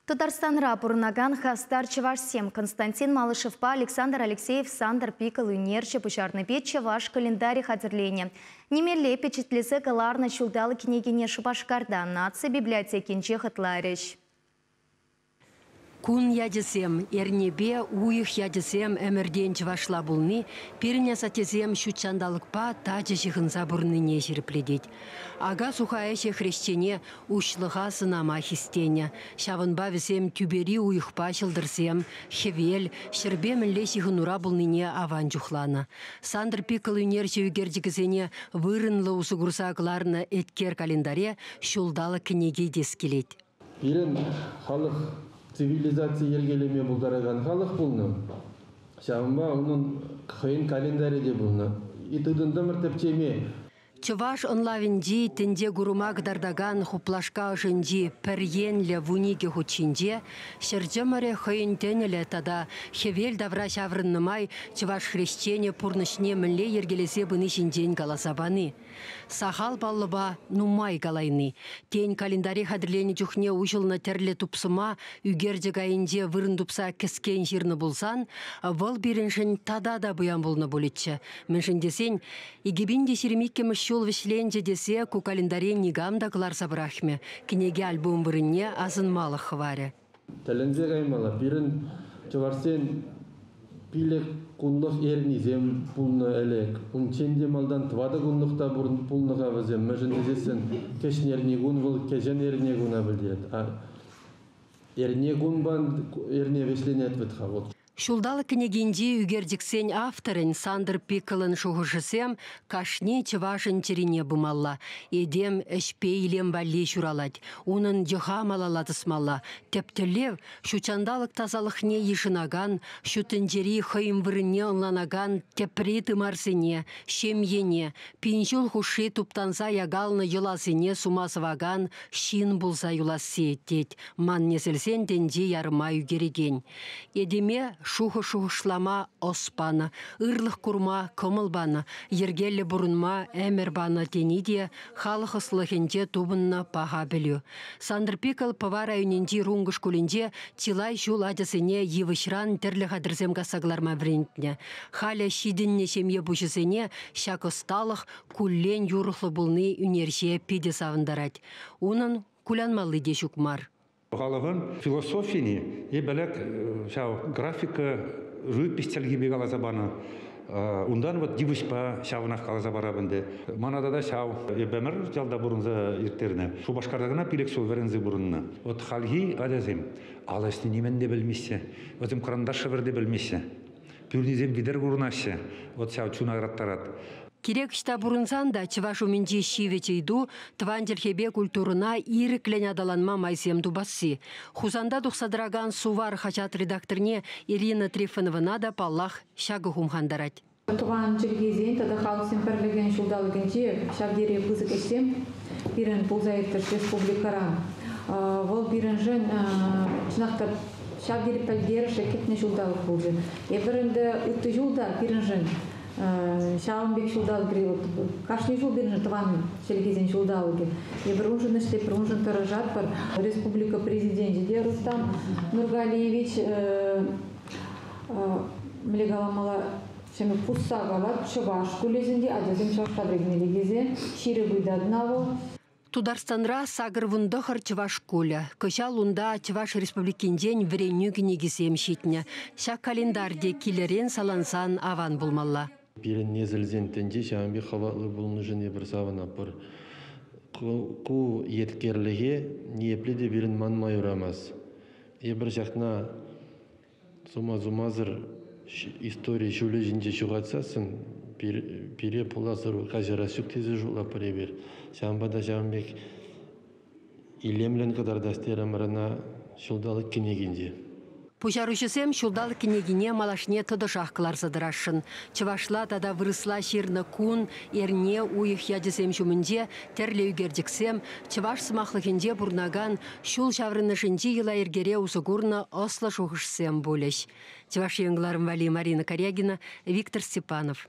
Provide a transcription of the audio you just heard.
Тутарстанра пурӑнакан хастар чӑвашсем Константин Малышевпа Александр Алексеев Сантӑр Пикл ӳнерҫӗ пуҫарнипе чӑваш календарӗ хатӗрленӗ. Нимелле пичетлесе кӑларнӑ ҫулталӑк кӗнекине Шупашкарта наци библиотекинче хӑтларӗҫ. Кун ячӗсем, эрнепе уйӑх ячӗсем ӗмӗртен чӑвашла пулни пирӗн асаттесем ҫут ҫанталӑкпа тачӑ ҫыхӑнса пурӑннине ҫирӗплетет. Ака-суха ӗҫӗ хресчене уҫлӑха сӑнама хистенӗ. Ҫавӑнпа вӗсем тӳпери уйӑхпа ҫӑлтӑрсем, хӗвел, ҫӗрпе мӗнле ҫыхӑнура пулнине аван чухланӑ. Сантӑр Пикл ӳнерҫӗ ӳкерчӗкӗсене вырӑнлӑ усӑ курса кӑларнӑ Еткер календаре ҫулталӑк кӗнеки тес килет. Пирӗн халӑх цивилизаци йӗркелеме пултаракан халӑх пулнӑ. Ҫавӑнпа унӑн хӑйӗн календарӗ те пулнӑ. И тытӑнтӑмӑр тӗпчеме. Чӑваш ӑнлавӗнчи тӗнче курӑма кӑтартакан хуплашка ӑшӗнчи пӗр енлӗ 12 хут ҫинче ҫӗр чӑмӑрӗ хӑйӗн тӗнӗлӗ тата хӗвел тавра ҫаврӑннӑ май чӑваш хресченӗ пурнӑҫне мӗнле йӗркелесе пыни ҫинчен каласа пани. Сахал паллӑпа нумай калайни. Тен, календаре хатӗрленӗ чухне уҫӑлнӑ тӗрлӗ тупсӑма ӳкерчӗк айӗнче вырӑн тупса кӗскен ҫырнӑ пулсан, вӑл пирӗншӗн тата та пуян пулнӑ пулӗччӗ. Мӗншӗн тесен 2022 ҫул вӗҫленчӗ тесе ку календаре никам та кӑларса пӑрахмӗ, кӗнеке-альбом вырӑнне асӑнмалӑх хӑварӗ. Тӗлӗнсе каймалла. Пирӗн чӑвашсен 5 кунлӑх эрнисем пулнӑ ӗлӗк. Унччен те малтан 4 кунлӑх та пулнӑ-ха вӗсем. Мӗншӗн тесессӗн кӗҫӗн эрнекун вӑл кӗҫӗн эрнекуна пӗлтерет. Эрне кунпа эрне вӗҫленет вӗт-ха вӑл. Ҫулталӑк кӗнекинчи ӳкерчӗксен авторӗн Сантӑр Пиккӑлӑн шухӑшӗсем кашни чӑвашӑн чӗрине пымалла. Этем ӗҫпе илем валли ҫуралать. Унӑн йӑха малалла тӑсмалла. Тӗп тӗллев – ҫутҫанталӑк тасалӑхне йышӑнакан, ҫут тӗнчери хӑйӗн вырӑнне ӑнланакан тӗпри тымарсене, ҫемьене, пин ҫул хушши туптанса якалнӑ йӑласене сума сӑвакан ҫын пулса юласси, тет ман несӗлсен тӗнчи ярӑма ӳкерекен. Этеме шухӑш шухӑшлама ӑс панӑ, ырлӑх курма кӑмӑл панӑ, йӗркеллӗ пурӑнма ӗмӗр панӑ тени те халӑх ӑслӑхӗнче тупӑннӑ паха пӗлӳ. Сантӑр Пикл Пӑва районӗнчи Рункӑ шкулӗнче чылай ҫул ачасене йывӑҫран тӗрлӗ хатӗрсем касса кӑларма вӗрентнӗ. Халӗ ҫитӗннӗ ҫемье пуҫӗсене ҫак ӑсталӑх куллен юрӑхлӑ пулни ӳнерҫе питӗ савӑнтарать. Унӑн кулянмалли те ҫук мар. Халӑхӑн философине эпӗлек ҫав графика живопись чӗлхипе каласа панӑ. Унтан вот йывӑҫпа ҫавӑнах каласа парап ӗнтӗ. Мана тата ҫав эпӗ ӗмӗр ялта пурӑнса ирттернӗ. Шупашкарта кӑна 5 ҫул вӗренсе пурӑннӑ. Вот хальхи ачасем ал ӗҫне нимӗн те пӗлмеҫҫӗ. Вӗсем кӑранташ шӗвӗр те пӗлмеҫҫӗ. Пӳрнисем витӗр курӑнаҫҫӗ. Вот ҫав чуна ыраттарать. Кирек ӑҫта пурӑнсан та чӑваш умӗнчи ҫивӗч ыйту тӑван чӗлхепе культурӑна ирӗклӗн аталанма майсем тупасси. Хусанта тухса тӑракан Сувар хаҫат редакторне Ирина Трифоновӑна та, паллах, ҫакӑ хумхантарать. Тӑван чӗлхесен тата халӑхсен пӗрлӗхӗн ҫулталӑкӗнче ҫав тери пысӑк ӗҫсем пирӗн пулса иртрӗҫ республикӑра. Вӑл пирӗншӗн чӑнах та ҫав тери пӗлтерӗшлӗ кӗтнӗ ҫулталӑк пулчӗ. Эпир ӗнтӗ ытти ҫул та пирӗншӗн ҫавӑн пек ҫулталӑкри кашни ҫул пирӗншӗн тӑван чӗлхесен ҫулталӑкӗ. Эпир уншӑн ӗҫлетпӗр, уншӑн тӑрӑшатпӑр. Республика президенчӗ те Рустам Нургалиевич мӗнле каламалла, ҫӗнӗ пусса калать, чӑваш шкулӗсенче ачасем чӑвашла вӗренмелле тесе ҫирӗп ыйтать вӑл. Тутарстанра 89 чӑваш шкулӗ. Кӑҫал унта Чӑваш Республикинчен вӗренӳ кӗнекисем ҫитнӗ. Ҫак календарьте килӗрен салансан аван пулмалла. Пирӗн несӗлсен тӗнчи ҫавӑн пек хӑватлӑ пулнӑшӑн эпир савӑнатпӑр. Ку еткерлӗхе ниепле те пирӗн манма юрамасть. Эпир ҫакна сума-сумасӑр истори ҫулӗ ҫинче ҫухатсассӑн пире пуласӑр каҫарас ҫук тесе шутлатпӑр эпир. Ҫавӑнпа та ҫавӑн пек илемлӗн кӑтартас терӗмӗр ӑна ҫулталӑк кӗнекинче. Пуҫаруҫӑсем ҫулталӑк кӗнекине малашне тӑтӑшах кӑларса тӑрасшӑн. Чӑвашла тата вырӑсла ҫырнӑ кун, эрне, уйӑх ячӗсем ҫумӗнче тӗрлӗ ӳкерчӗксем, чӑваш сӑмахлӑхӗнче пурӑнакан ҫул ҫаврӑнӑшӗнчи йӑла-йӗркере усӑ курнӑ ӑслӑ шухӑшсем пулӗҫ. Чӑваш Ен кӑларӑм валли Марина Карягина, Виктор Степанов.